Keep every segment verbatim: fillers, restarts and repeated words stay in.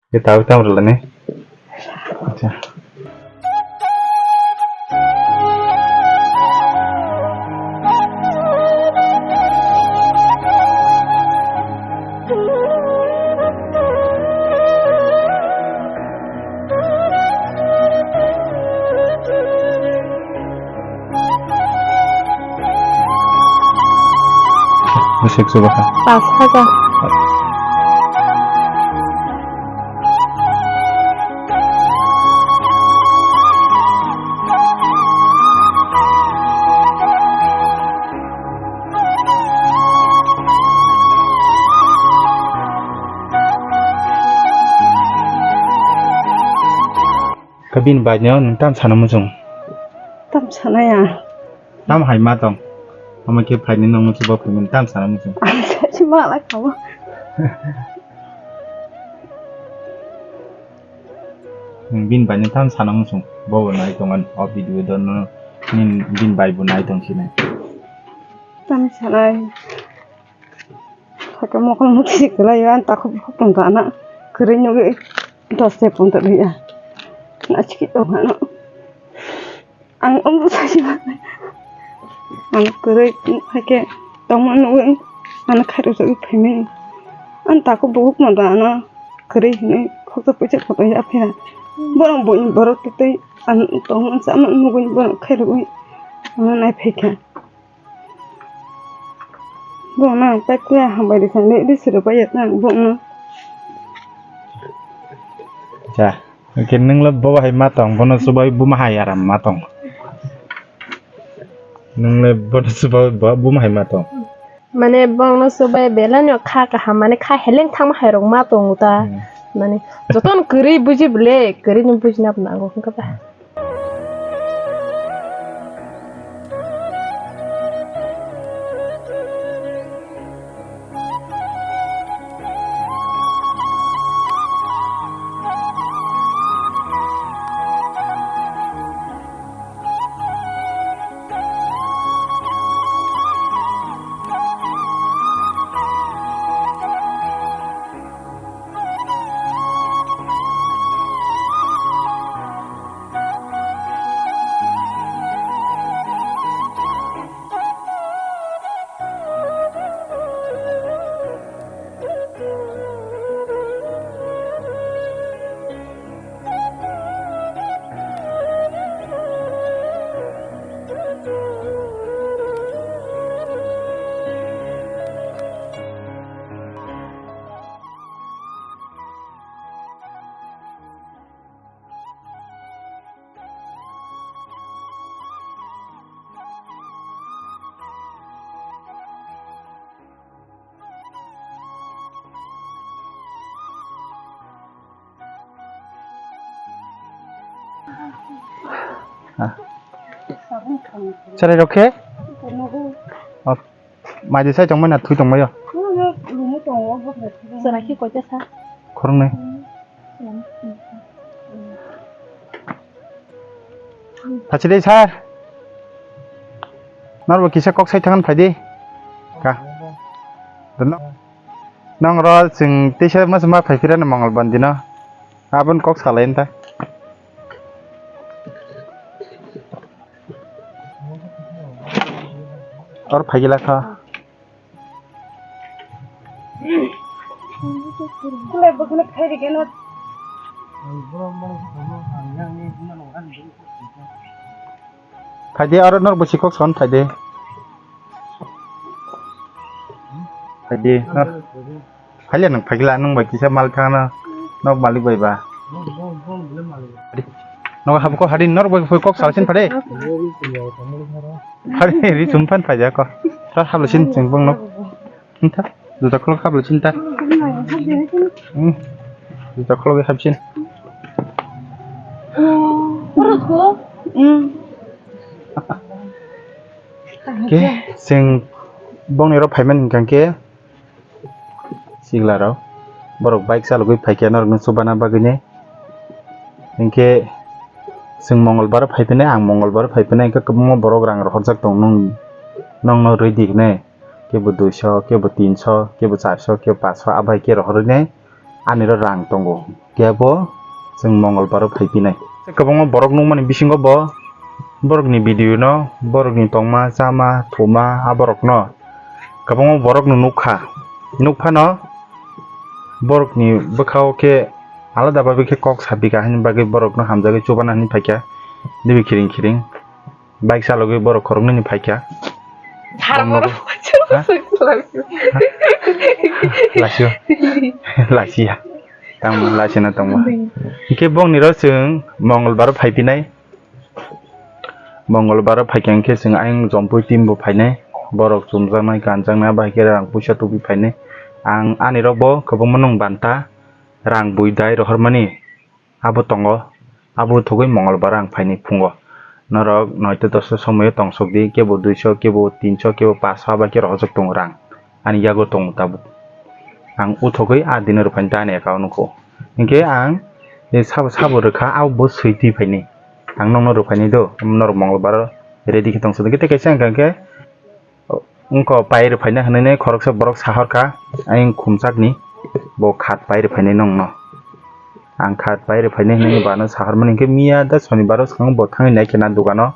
Kita tahu tahu dulu nih. Acha. Bwswk chubaha? Pash hajar. Khe bini bai no nwng tam sana muchung? Tam sana ya. Tam hai ma tong? Omo khe phaini nwng muchung bo phaimani tam sana muchung? Ang sa si ma lai khamu. Nwng bini bai no tam sana muchung? Bo bo nai tongo o video do no, nini bini bai bo nai tong sinai. Tam sana. Hake mokol mukti kwlai o, ang takhuk bukhuk tong kana kwrwi nugwi dos se pon tong ya. Naisiki tong hano. Ang omo sai ma. Ang kwrwi hake tongma nugwi ano khairok jagwi phaimani. Ang takhuk bukhuk tong kana kwrwi hinwi khoksa puisa kotor ya phira. Borok buini borok twi twi ang tongma chama nugwi borok khairogwi ano nai phaikha. Bo na ang paikuya hambai rwkha, nini siro pai ya tang bo no. Cha, hwnkhe nwng le bo hai ma tong, bono chubai buma hai aram ma tong. Nwng le bono chubai bo buma hai ma tong. Mane bono chubai belai no kha kaham, mane kha heleng thangma hai rok ma tongo ta. Hmm. Mane jotono kwrwi buji bole, kwrwi no bujina bo nango hwnkhe ba. Cherai rok khe? Mai de sai tongmani na thui tongmani o? Chwrai khe koita sa? Khoroknwi. Phachi de sir. Norbo kisa kok sai thangan phai di. Ka. Dono. Nong ro chwng teisa masa ma phai phira na Mongol bandi no. Abon kok salai ta. Or phai gila kha. Phaidi aro nor bwsi kok son phaidi. Phaidi nor. Phaile nang phaigila nung bai kisa mal thangna nok malik bai ba. Nok habo ko hari nor bai kok salsin phade. Hari ri sum phan phaja ko. Sar hablo sin cheng bong nok. Inta, juta khulok hablo chinta. Hmm. Juta khulok habsin. Hmm. Ke, sing bong nero payment hingkang ke. Sigla rok. Borok bike chalogwi phaikhe norokno chubana bagwini. Hinkhe chwng Mongolbar phaiphinai, ang Mongolbar phaiphinai, hinkhe kwbangma borok rang rohorjak tong nung, nokno rwidi hinwi. Kebo duiso, kebo tinso, kebo charso, kebo paanso, abai khe rohorwi nai. aniro rang tongo, kebo chwng Mongolbaro phaipinai. Kwbangma borok nukmani bisingo bo borokni video no, borokni tongma, chama, thuma, a borok no kwbangma borok no nukha, nukphano borokni bwkhao khe alada bagwi khe kok sapikha, haini bagwi borokno hamjagwi chubana hinwi phaikha, dibi khiring khiring. Bike chalogwi borok khoroknwini phaikha. Tharmoro. Tongnogo. Ha? Lasio. Lasia. Tang lasina tongma. Hwnkhe bongni ro chwng Mongolbaro phaipinai. Mongolbaro phaikha hwnkhe chwng ayang Jompui team bo phainai. Borok chumjaknai, kanjaknai, abo hai khe rang puisa tubui phainai. Ang ani rokbo kwbangma nung banta rang bui dai rohormani. Abo tongo, abo thogwi Mongolbar ang phaini phungo. Norok noita dosta somoio tongsok di, kebo duiso, kebo tinso, kebo paso, abo khe rohorjak tongo rang. Ani yago tongo tabuk. Ang uthogwi a dino rwphaini ta ani account nukho. Hinkhe ang, e, sabo, sabo rwkha, abo bo swi twi phaini. Ang nokno rwphaini do, norok Mongolbar ready khe tongsok di. Tei kaisa hwnkha khe, Wngkha pai rwphaina hwnwi khoroksa borok sahorkha, ayang khumchakni bo khat pai rwphainai nongno. Ang khat pai rwphainai hwnwi bano sahormani hinkhe miya da sonibaro swkang bo thangwi naikhe na dogano.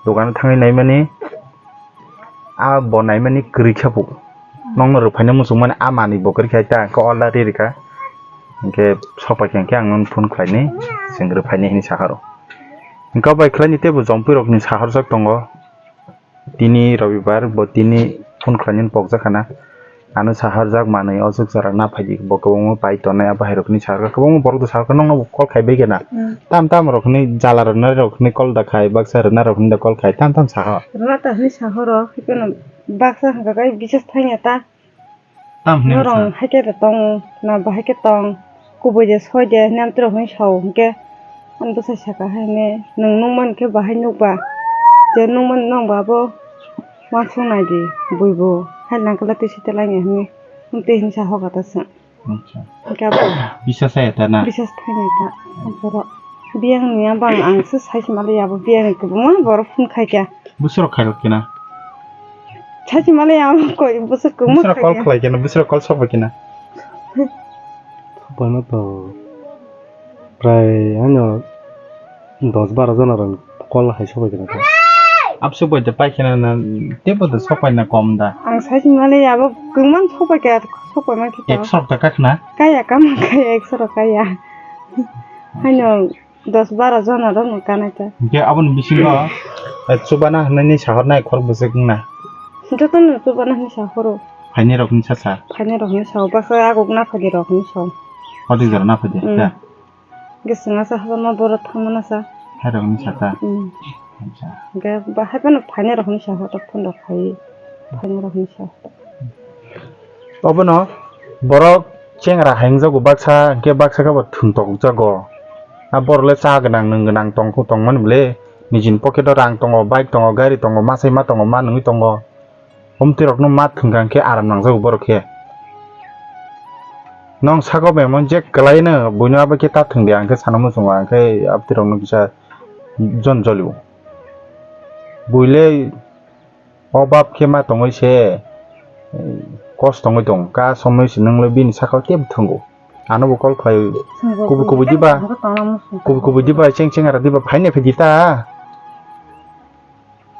Dogano thangwi naimani a bo naimani kwrwi khe bo. Nongno rwphaina muchungmani a manwi bo kwrwi khe ta hwnkhe order ri rwkha. Hinkhe sokpaikha hinkhe ang nono phone khlainai, chwng rwphainai hwnwi sahoro. Hinkhe bai khlainai teibo Jompui rokni sahorjak tongo. Tini Robibar, bo tini phone khlainani pokjak khana. Ano saharjak manwi o chukchara na phaidi, bo kwbangma pai tonai, abo hai rokni saharkha, kwbangma borok do saharkha, nokno bo call khai bai khe na. Mm. Tam tam rokni jala rwna rokni call da khai, baksa rwna rokni da call khai, tam tam saha. Rwna ta hwnwi sahoro, hwnkhe no baksa hwnkha khe bises thangya ta. Tam hwnwi norok wngkha. Hai khe tong, na bahai khe tong, kubui de soi de hwnwi amtwrok hwnwi sao, hinkhe ang bwsai saka hai hwnwi, nwng nukmani khe bahai nukba, je nukmani nokba abo uansuk nai di, buibo hai nangkhe twi site langya hwnwi, tei hwnwi sa hoka ta chwng. Acha. Hinkhe abo bisa saya ta na? Bisa thangya ta, borok. Biyang ni abang ang se sai se mali abo biyang ni kwbangma borok phone khai kha. Buswk rok khairok kina? Sachi male ya koi buswk kwbangma buswk rok call khaikhe. Khlai kina, buswk rok call sok bai kina. Sok bai ma to prai ano dos baro jona rok call hai sok bai kina. Abswk bai de pai kina na, tebo de sok bai na kom da. Ang sachi male ya bo kwbangma sok bai kha, sok bai ma khe to. Ekso rok ta kha khna? Kaya kam kaya ekso rok kaya. Hano. Dos bara jona rok no kanai ta. Hingke aboni bisingo, eh, chubana hwnwi sahornai khorok bwswk wngna? Jotono chubana hwnwi sahoro. Phainai rok hwnwi sasa? Phainai rok hwnwi sao, baksa aguk naphadi rok hwnwi sao. Hoti jora naphadi, mm, ta? Hingke chwngno sa hapma borok thangmano sa. Hai rok hwnwi sata? Mm. Acha. Hingke bahai phano phainai rok hwnwi sao, tok phano rok phai, phainai rok hwnwi sao. Obono borok chengra hai wngjago baksa, hingke baksa khe bo thwng tok jago. A borok le cha gwnang, nwng gwnang tong kho tongmani bwle. Nijini pocket o rang tongo, bike tongo, gari tongo, machai ma tongo, ma nungui tongo. Omtwi rok no ma thwng kha hingke aram nang jago borok khe. Nong saka bai mon je kwlai no, buino abo khe ta thwng di, ang khe sana muchungo, ang khe abtwi rok no kisa jon jolio. Buile O bab khe ma tongwi se, eh, kos tongwi tong, ka somoi se nwngle bini sakao tebo thwngo. Ano bo call khlai, thwngo, kubui kubui diba, thwngo, tongma muchung. Kubui kubui diba, cheng cheng ara diba, phaine phaidi ta.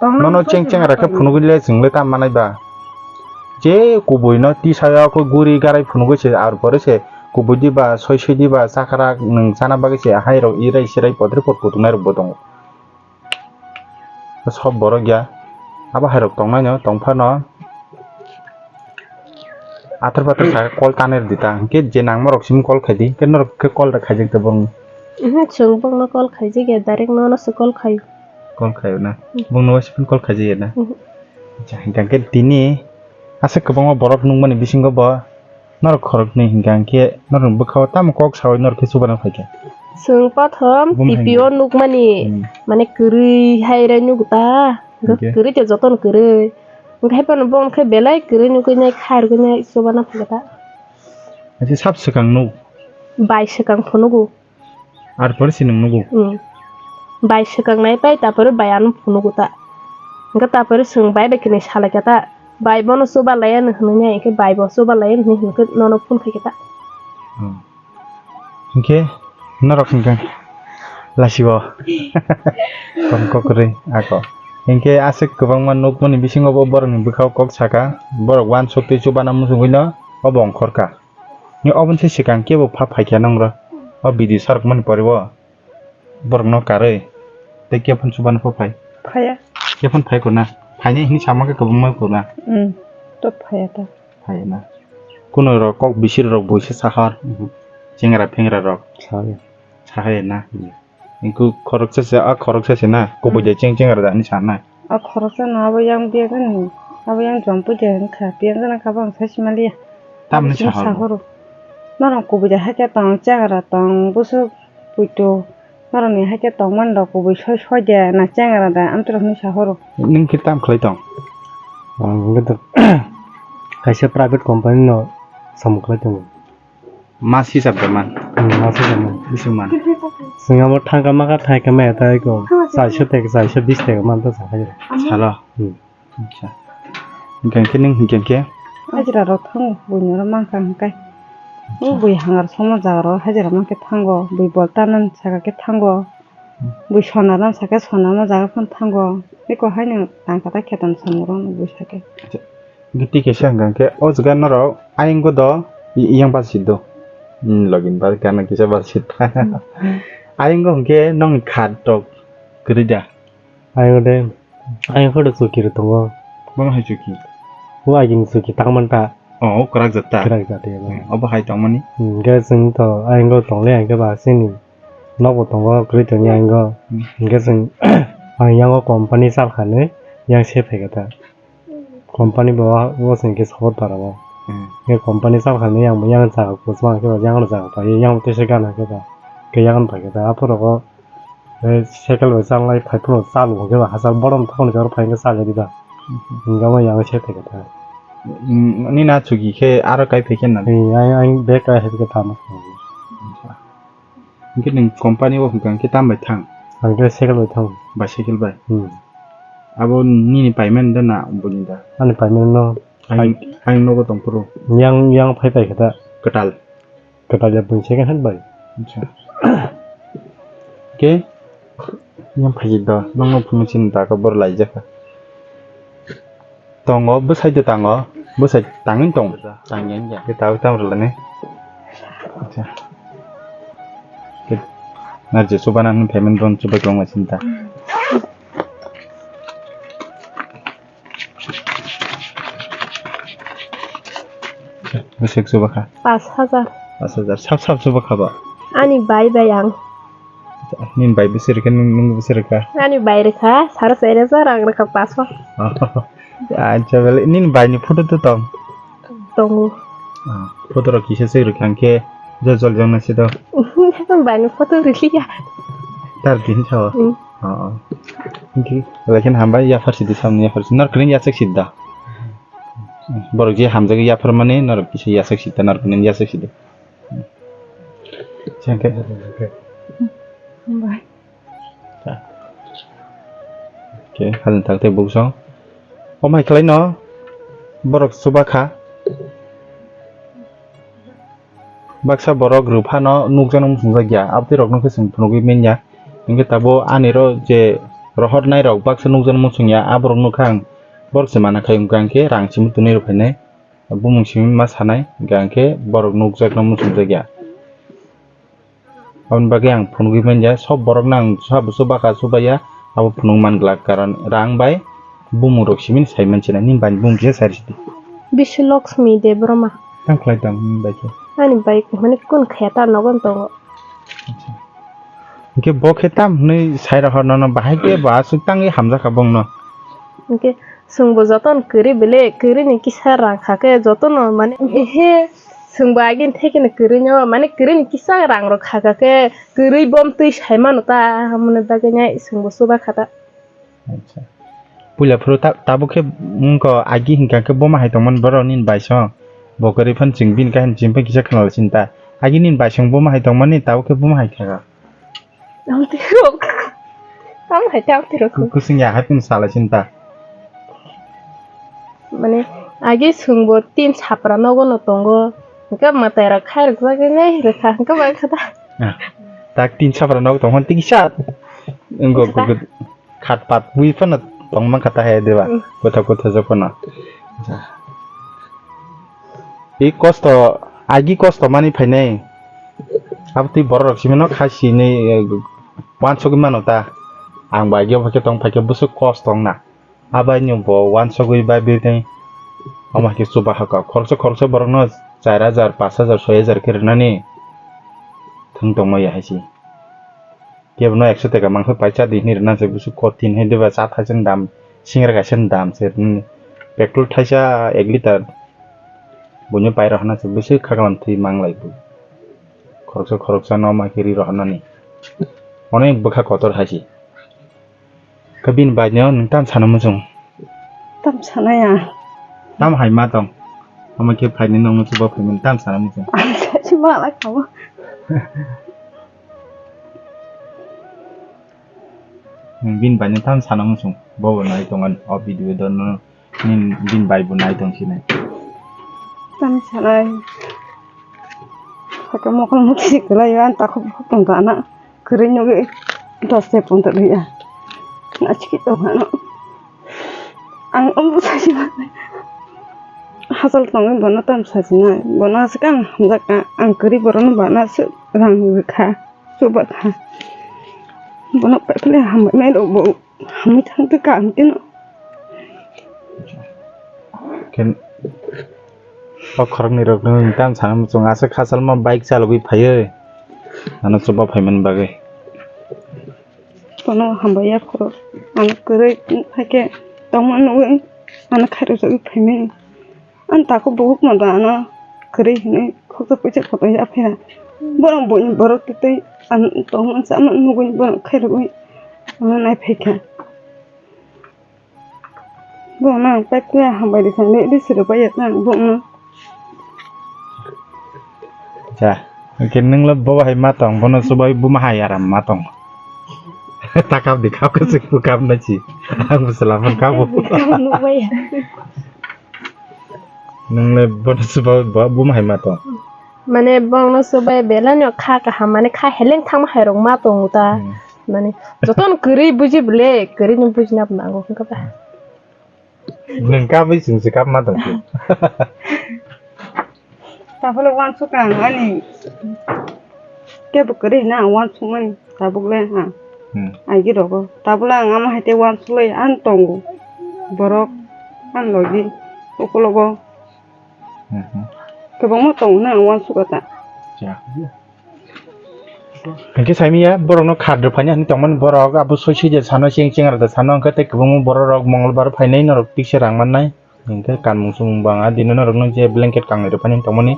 Tongma nono muchung cheng cheng ara khe phunugwi le chwng le tam manai ba. Je kubui no tisa ya khe guri garai phunugwi se, ar pore se kubui diba, soi soi diba, chakra nwng chana bagwi se, hai rok irai sirai podre pod kutungnai rok bo tongo. Sob borok ya. Abo hai rok tong nai no, tong phano. Athar pathar sa call tanai rw di ta. Hingke je nangma rok sim call khai di. Hingke norok khe call rok khaijak ta bong. Oho, chwng bongno call khaijak ya, direct nono se call khai. Call khai na. Hmm. Bongno waisa phone call khaijak ya na. Oho. Acha, hingke tini aswk kwbangma borok nukmani bisingo bo. Norok khoroknwi hinkha hinkhe norokni bwkhao tamo kok saui norok khe chubana phaikha. Chwng prothom Bumung T V o nukmani, hmm, mane kwrwi hai rai nugo ta. Hinkhe? Kwrwi de jotono kwrwi. Hinkhe haphano bo hinkhe belai kwrwi nugwi nai khairogwi nai chubana phaikha ta. Achi sab swkang nuk? Bai swkang pho nugo. Ar pore se nwng nugo? Hmm. Bai swkang nai pai, tapore bai ano phunugo ta. Hwnkhe tapore chwng bai bai khe nai salai kha ta. Bai bono chuba lai ano hwnwi nai, hwnkhe bai bo chuba lai ano hwnwi hwnkhe nono phone khai kha ta. Hmm. Hinkhe norok hinkhe lasio. Kom kokrwi ako. Hinkhe aswk kwbangma nukmani bisingo bo borokni bwkhao kok saka, borok uansuk tei chubana muchungwino obo ongkhorkha. Ni oboni se swkang kebo pha phaikha nongro. O video sarokmani pore bo borokno karwi tei kebo chubana pha phai. Phaiya. Kebo phai kona. Phainai hinwi sama khe kwbangma kona. Hmm. To phaiya ta. Phaiya na. Kuno rok kok bisir rok buisa sahar. Mhm. Chengra phengra rok. Sawi. Sahaya na. Hmm. Engkuk khoroksa se, a khoroksa se na, kubui Hmm. de cheng cheng rwda hinwi sa na. A khoroksa no abo yang biya gani, abo yang jompu de wngkha, biya gana kha bo ang sai simaliya. Tamni Abo simi sahoro. Sahoro. Norok kubui de hakhe tong, chengra tong, busuk puito, norok ni hakhe tong mani rok kubui soi soi de na chengra da, amtwi rok hinwi sahoro. Nung khe tam khlai tong? Ang hwnkhe to kaisa private company no samung khlai tongo. Mas hisab da man. Hmm, mas hisab man. Bising man. Chwng abo thangka maka thaika maya ta eko. Chaisho teka, chaisho bis teka man ta sakai. Salo. Hmm. Acha. Hinkhe nung hinkhe khe? Hajira rok thango, buino ro mankha hinkai. O Acha. Bui hangar somo jaga ro hajira mankhe thango, bui bolta nan saka khe thango. Bui sona nan saka sona no jaga phan thango. Eko haino tangka ta khetan somo ro bui sake. Acha. Giti kisa hwnkha khe o jaga norok ayang go do i-, yang bal sit do. Hmm, login bal kana kisa bal sit. Hmm. Ayang go hwnkhe nong khat tok kwrwi da. Ayang de, ayang kho do chuki rw tongo. Bono hai chuki? O agini chuki tangman ta. Oh, kwrak jat ta. Kwrak jat ya. Hmm, obo hai tongmani. Hmm, hwnkhe chwng to ayang go tongle hwnkhe ba chini nogo tongo kwrwi tongya ayang go. Hmm. Hwnkhe chwng ayang go company chal khanwi yang se phaikha ta. Company bo o chwng khe support para o. Hmm. Ye company chal kha ni yang bo yang jaga kuchma khe yang jaga pai yang tesa gana khe ba ke yang pai khe aphuru o cycle bai chal lai phai phuru chal bo khe ba hachal borom thang ni jor phai khe chal di ba. Hmm. Hingga ma yang se thai khe ta. Hmm, ni na chuki khe aro kai phai khe na. Ai ai bek kai hai khe ta ma. Hwnkhe nwng company o hwnkha hwnkhe tam bai thang? Ang khe cycle bai thango. Bicycle bai? Hmm. Abo nini payment da na buini da? Ani payment no. Ang, ang nogo tong phuru. Yang, yang phai pai khe da. Kwtal? Kwtal ya buini second hand bai. Acha. Ke? Yang phai da. Nong no phunuk sin da ka bor lai jaka. Tongo, bwsai de tango, bwsai tangwi tong. Tangya wngya. Ke tao tamo rwlani. Acha. Ke narje chubana hwn payment ron chubai tongma sinta. Bwsai chubakha. Pas hajar. Pas hajar. Sap sap chubakha ba. Ani bai bai ang. Nini bai bwswk rwkha, nung, nung bwswk rwkha? Ani bai rwkha, saro chai rwkha, rang rwkha paso. Acha, bele, nini bai ni photo to tong? Tongo. Ah, photo rok kisa se rwkha, hwnkhe jo jol jong nasi do. Bai ni photo rwliya. Tar din sao? Hmm. Ah, ah. Hwnkhe, lekin hambai, yaphar sidi samni yaphar sidi. Nor kring yachak sidi da. Borok je hamjagwi yaphar mani, nor kisa yachak sidi da, nor kring yachak sidi. Chengke. Bye. Ke, hal tak te buksong. Omai khlai no, borok chuba kha. Baksa borok rwphano nukjakno muchungjak ya, abtwi rokno khe chwng phunugwi manya. Hwnkhe tabuk ani ro je rohornai rok baksa nukjakno muchungya, aborok nukha ang borok se mana khai wngkha, hwnkhe rang simi twnwi rwphainai. Bumung simi ma sanai, hingkha hingkhe borok nukjakno muchungjakya. Aboni bagwi ang phunugwi manya, sob borokno ang sabo chubakha chubaya, abo phunuk man glak, karon rang bai bumung rok simi sai manchina, nini bai bumung kisa sai rwsidi. Bishu Lakshmi Debbarma. Tang khlai tong nini bai khe? Ani bai mane kun khaya ta nogon tongo. Acha. Hingke bo khe tam hwnwi sai rw hor nono, bahai khe bo aswk tangwi hamjakha bongno. Hingke chwngbo jotono kwrwi bele, kwrwini kisa rang kha khe jotono mane, ehe, chwngbo agini thekeno kwrwino, mane kwrwini kisa rang rok kha kha khe kwrwi bomtwi sai mano ta, hamoni bagwino chwngbo chuba kha ta. Acha. Puila phuru ta-, tabuk khe wngkha agi hingka khe boma hai tongmani borok nini baisong. Bo kwrwi phano chwng bini kainwi chwng phano kisa khwnala sinta. Agi nini baisong boma hai tongmani tabuk khe boma hai kha. Tamo hai tamo tiro. Ku-, kusung ya hai phano sala sinta. Mane agi chwngbo tin sapra nogo no tongo. Hingke mwtai rok khai rwkjagwi nai rwkha hingke bai kha ta. Ah, tak tin sabra nok tong hon tiki sat. Engo Kisa. Khat pat wi phano tong man kata hai deba. Hmm. Kotha kotha jok phano. I kosto, agi kosto mani phainai. Abo twi borok rok simino kha sinai, eh, wansugwi mano ta. Ang bai agi o phaikhe tong phaikhe bwswk kosto wngna. Abai ni bo wansugwi bai birthday. Omo hai khe chuba hakha. Khoroksa khoroksa borokno char hajar, pash hajar, soi hajar khe rwnani. Thwng tongma ya hai se. Kebono ekso taka mangsa pai cha di hinwi rwna se bwswk kothin hai diba cha thaisa ni dam, singra kaisa ni dam se rwni. Petrol thaisa ek litre buino pai rw hwnna se bwswk khaklam thwi manglai bo. Khoroksa khoroksa no ma khe ri rw hwnani. Onek bwkha kotor hai se. Khe bini bai no nwng tam sana muchung? Tam sana ya. Tam hai ma tong? Omo khe phaini nongno chuba phaimani tam sana muchung? Ang sa si ma lai khamu. Nwng bini bai no tam sana muchung? Bobo nai tongo o video do no. Nini bini bai bo nai tong sinai. Tam sanai. Saka mokol mukti kwlai ya, takhuk bukhuk tong kana. Kwrwi nugwi dos se pon tong ya. Achiki tong kana. Ang umbu sasi ma. Hasal tongwi bono tam sasi na. Bono aswk ang hamjak ka. Ang kwrwi borok no bana aswk rang rwkha. Chuba kha. Bono paikle hambai mai rok bo. Hamwi thang twi kaham tino. Khe o khoroknwi rokno tam sana muchung aswk khasalma bike chalogwi phaiwi ano chuba phaimani bagwi. Bono hambai ya khorok ano kwrwi phaikhe tongma nugwi ano khairokjagwi phaimani. Ang takhuk bukhuk no da ano kwrwi hinwi khoksa puisa kotor ya phira. Borok buini borok twi twi ang tongma chama nugwi borok khairogwi ano nai phaikha. Borok no ang paikha hambai rwkha hinwi rw sirwk bai ya ang borok no. Cha, hwnkhe nwng le bobo hai ma tong, bono chubai buma hai aram ma tong. Takap di kap kwchwk bwkap na si. Ang bwsala phano kabo. Nukbai ya. Nwng le bono chubai bo buma hai ma tong. Mane bono chubai belai no kha kaham, mane kha heleng thangma hai rok ma tong ta. Hmm. Mane jotono kwrwi buji bole, kwrwi no bujina nango hwnkhe ba. Nwng kabwi chwng se kap ma tong khe. Taphole wansuk ang ani kebo kwrwi hwnwi ang wansukmani tabuk le ha. Hmm. Aigi rogo. Tabuk le ang ama hai tei wansuk lai ang tongo. Borok ang logi ukulogo. Hmm, hmm. Kwbangma tongo na ang wansuk ta. Ya. Hwnkhe saimanya borokno khat rwphani hinwi tongmani borok abo soi soi de sano cheng cheng rwda sano hwnkhe tei kwbangma borok rok Mongolbar phainai norok tiksa rang mannai hwnkhe kanmung chumung bang a dino norokno je blanket kangnwi rwphani tongmani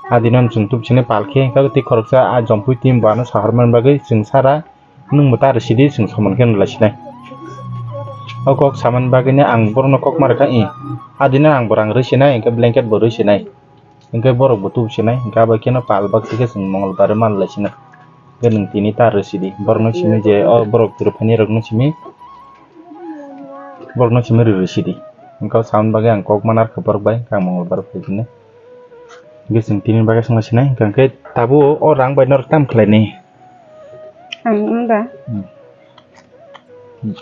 a dino chwng tubsini palkhe hwnkhe tei khoroksa a jompui team bo ano sahormani bagwi chwng sara nwngbo ta rwsidi chwng soman khe rwlaisinai. O kok samani bagwino ang borokno kok ma rwkha i a dino ang bo rang rwsinai hwnkhe blanket bo rwsinai. Hwnkhe borok bo tubsinai, hwnkhe abo kheno pal baksa khe chwng Mongolbar o manlaisinai. Hwnkhe nwng tini ta rwsidi, borokno simi je o borok rwphaini rokno simi, borokno simi rw rwsidi. Hwnkhe o samani bagwi ang kok mana rwkha borok bai, hwnkhe ang Mongolbar o phaikhe. Hwnkhe chwng tini bagwi swnglasinai, hwnkhe tabuk o rang bai norok tam khlainai. Ang wngda? Hmm.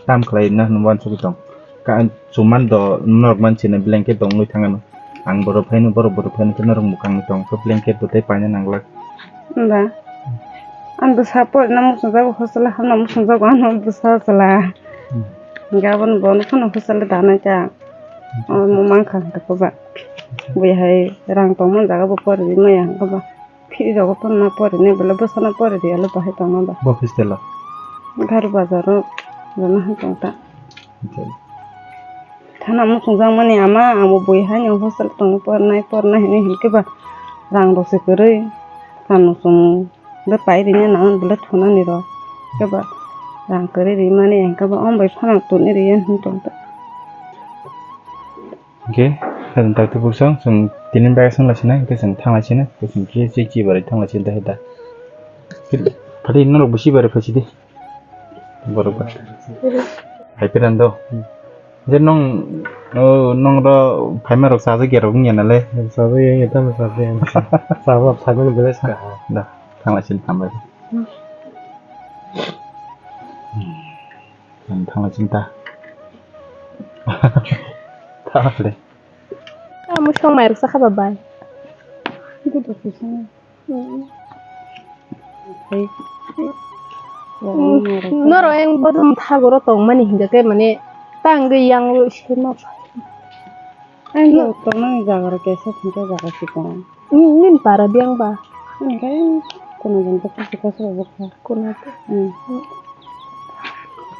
Tam khlai na hwnwi uansugwi tong. Ka chuman do norok manchina blanket tongwi thangano. Ang borok phaino, borok borok phaino khe norok mwkhang tong khe blanket bo tei paina nanglak. Wngda? Ang bwsa porina muchungjago hostel o hamna muchungjago ano bwsa chwla. Hmm. Hwnkhe abono bono phano hostel o danai ta. Hmm. Omo mankha hwnkhe koba. Bui hai rang tongmani jaga bo pori maya hwnkhe ba. Phiri rogo tongna pori ne bole bwsano pori riya le bahai tongna ba. Bo hostel o? Gari bazar o rwna hai tong ta. Thana muchung jak mani ama amo bui hai ni hostel tong pornai pornai hinwi hinkhe ba rang rok se kwrwi kanu chumung le pai rina nangan bole thunani rok khe ba rang kwrwi ri mani hinkhe ba om bai phano tuni riya hin tong ta. Hwnkhe, khajang tak tei buksong, chwng tini bagwi swng lai sinai, hwnkhe chwng thang lai sinai, hwnkhe chwng khe chi chi bai thang lai sinai, da, da. Phati norok bo chi bai phai sidi. Borok ba. Hai phe rando. Je nong, o, nong ro phaima rok chajakya rok wngya nale. Chajakya, tamo chajakya. Chaba phaimani belai sa. Da, thang lai sinai, thang bai. Ang thangla chinta. Thangla le. Kamu song mai rwksa kha ba bai. Norok yang bodom thagoro tongmani hingka khe mane tangwi yang sema. Ang tongnani jaga rok kaisa thangkhe jaga sikon. Nini para biyang ba? Hingke kono jon khe koso koso rok bokha. Kono. Hmm.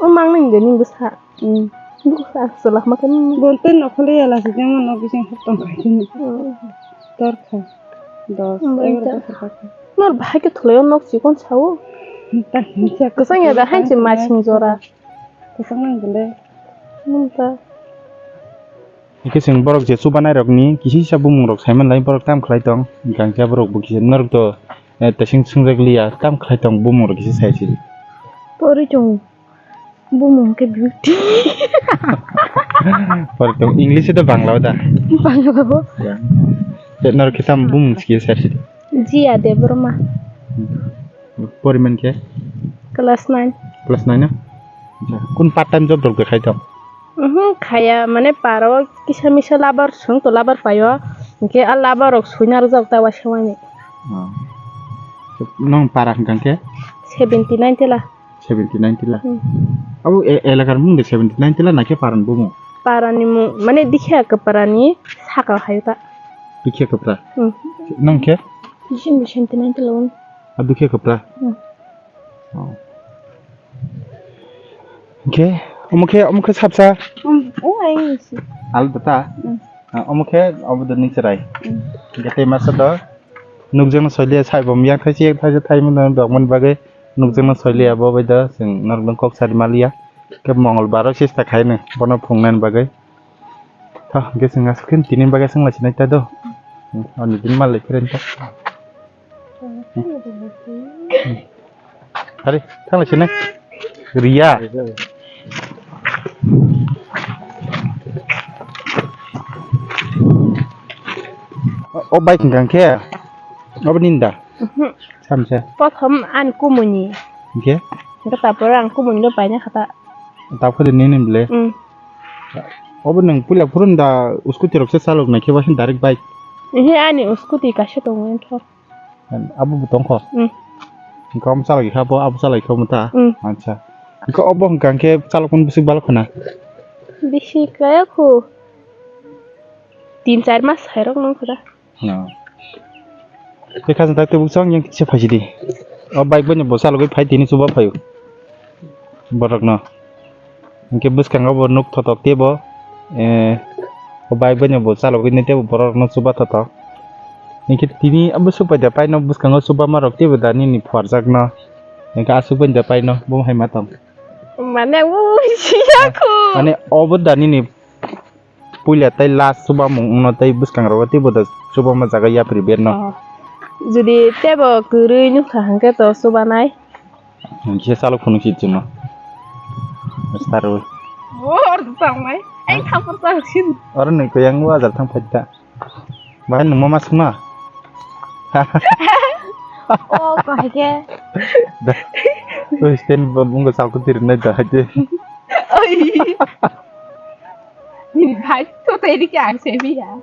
O mang nang de nini bwsa. Hmm. Bwsa chwla ma khe nini. Bon tei nokhole ya lasi jemo nok bising hok tong khai. Hmm. Tor kha. Dos, hmm, egaroh bochor kha. Nor bahai khe thulai o nok chikon sao. Kwchang ya da hanchi masing jora. Kwchang nang de le. Hmm ta. Hingke chwng borok je chubanairokni kisa kisa bumungrok saimanlai, borok tamo khlai tong? Hingke ang khe borokbo kisa norokto, eh, tesing swngjak liya, tamo khlai tong bumungrok kisa sai sidi. Pori chong bumung khe beauty. Pori tong English da Bangla da? Bangla bo. Ya. Te norok khe tamo bumung kisa sai sidi. Jiya Debbarma. Poriman khe? Class nine. Class nine na? Acha, kun part time job rok khai tong? Mhm, khaya, mane para o kisa misa labar swng to labar paio. Hingke a labar rok suina rwjak ta waisa waini. Oh. Nong para hwnkha khe? Seventy nine tela. Seventy nine tela. Hmm. Abo e-, elakar mung de seventy nine tela na khe paran bumung? Parani mung, mane dikha kwparani saka hayo ta. Dikha kwpra. Hmm. Nong khe? Bisin bisin tinai tela un. Abo dikha kwpra. Hmm. Oh. Hingkhe omo khe, omo khe sapsa. Hmm. Oh, ai si. Al data. Hmm. Ah, omo khe obo de ni chwrai. Hmm. Hingkhe tei masa do. Nukjakno soiliya saibom yang thaisi yang thaisi thaimano dogmani bagwi nukjakno soiliya bo bai da chwng norokno kok sari maliya. Khe Mongolbar o chesta khaino bono phungnani bagwi. Tha hwnkhe chwng aswk khe tini bagwi chwng lai sinai ta do. Ani din mal lai khe ta. Hari, thang lai sinai. Riya. O, o bike hwnkha khe? Obo nini da? Mhm. Samsa. Prothom ani kumuni. Hwnkhe? Hwnkhe tapor ang kumuni no paina khata. Tapor nini bile? Mm. Obo nwng puila phuru da scooty rok se chalok nai khe ba direct bike? Ehe, ani scooty kaisa tongo enthor. Abo bo tongkho? Mm. Hwnkhe omo chalai kha bo, abo chalai kha omo ta? Mm. Acha. Hwnkhe obo hwnkha hwnkhe chalokmani bwswk balok khna? Bisi kaya khu. Tin char mas khairok nang khuda. No. Tei khajang tak tebuk chong yang kisa phaisidi. O bike bai no bo chalogwi phai tini chuba phaio. Borok no. Hingke bwskango bo nuk thotok tebo, eh, o bike bai no bo chalogwi nai tebo borok no chuba thotok. Hingke tini bwswk bai da paino bwskango chuba ma rok tebo da nini phuarjak no. Hingke aswk bai da paino bo hai ma tong. Mane ang bo bujiya kho. Mane obo da nini puila tei last chubamung wngno tei bwskangrogo teibo da chubama jaga yapri berno. Oh. Jodi teibo kwrwi nukha hwnkhe to chubanai. Hwnkhe chalok phunuk si chwngno. Starwi. Bor tangmai. Ai thapur tang sin. Oro nwi kuyang wajar thang phaita. Bahai nung mama sungma. Oh, kahai khe. Da. Oi, stand bo bungo chalok tirinai da haide. Oi. Nini bhai, to tei rikhe ang se biya.